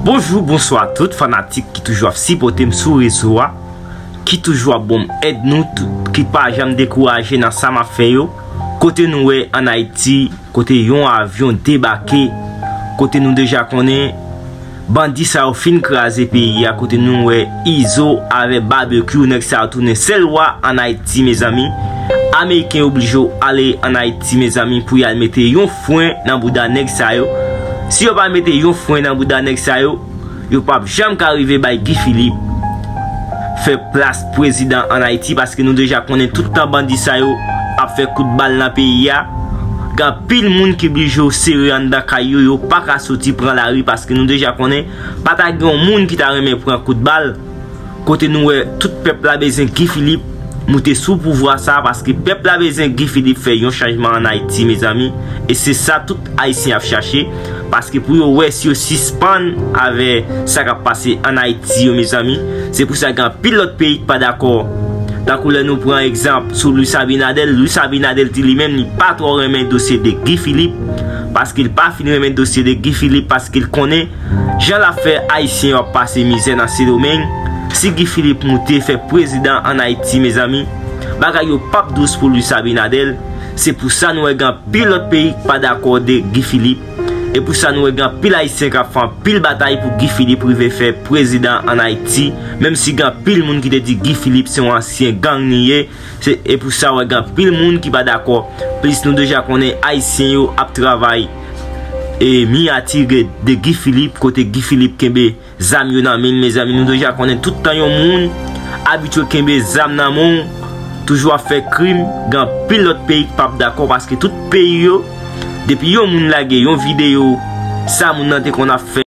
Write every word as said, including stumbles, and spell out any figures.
Bonjou, bonswa tout fanatik ki toujou ap sipòte m sou rezo a, ki toujou ap ban m èd nou, tou, ki pa janm dekouraje nan sa m ap fè yo. Kote nou wè ann Ayiti, kote yon avyon debake, kote nou deja konnen bandi sa yo fin kraze peyi a, kote nou wè Izo avè Babekyou, nèg sa yo tounen sèl wa ann Ayiti, mezanmi. Ameriken oblije yo ale ann Ayiti, mezanmi, pou y al mete yon fren nan bouda nèg sa yo. Si yo pa mete yon fren nan bouda nèg sa yo, yo p ap janm ka rive bay Guy Philippe fè plas prezidan ann Ayiti, paske nou deja konnen tout tan bandi sa yo ap fè kout bal nan peyi a. Gen anpil moun ki blije yo sere anndan kay yo, yo pa ka soti pran lari, paske nou deja konnen pa ta gen yon moun ki ta renmen pran kout bal. Kote nou wè tout pèp la bezwen Guy Philippe moute sou pouvwa sa, paske pèp la bezwen Guy Philippe fè yon chanjman ann Ayiti, mezanmi. E se sa tout Ayisyen ap chache, paske pou yo wè si yo sispann avè sa k ap pase ann Ayiti yo, mezanmi. Se pou sa gen anpil lòt peyi ki pa dakò. Tankou lè nou pran egzanp sou Luis Abinader, Luis Abinader di li menm li pa twò renmen dosye de Guy Philippe, paske l pa fin renmen dosye de Guy Philippe, paske l konnen jan l ap fè Ayisyen yo ap pase mizè nan Sendomeng. Si Guy Philippe moute fè prezidan ann Ayiti, mezanmi, bagay yo p ap dous pou Luis Abinader. Se pou sa nou wè gen anpil lòt peyi ki pa dakò de Guy Philippe. E pou sa nou wè gen anpil Ayisyen k ap fè anpil batay pou Guy Philippe rive fè prezidan ann Ayiti. Menm si gen anpil moun ki te di Guy Philippe se yon ansyen gang li ye. Se, e pou sa wè gen anpil moun ki pa dakò. Plis nou deja konnen Ayisyen yo ap travay e miyatire de Guy Philippe, kote Guy Philippe kenbe zam yo nan men l, mezanmi. Nou deja konnen tout tan yon moun abitye kenbe zam nan men w, toujou ap fè krim, gen anpil lòt peyi ki p ap dakò, paske tout peyi yo, depi yon moun lage yon videyo sa moun nan te konn ap fè,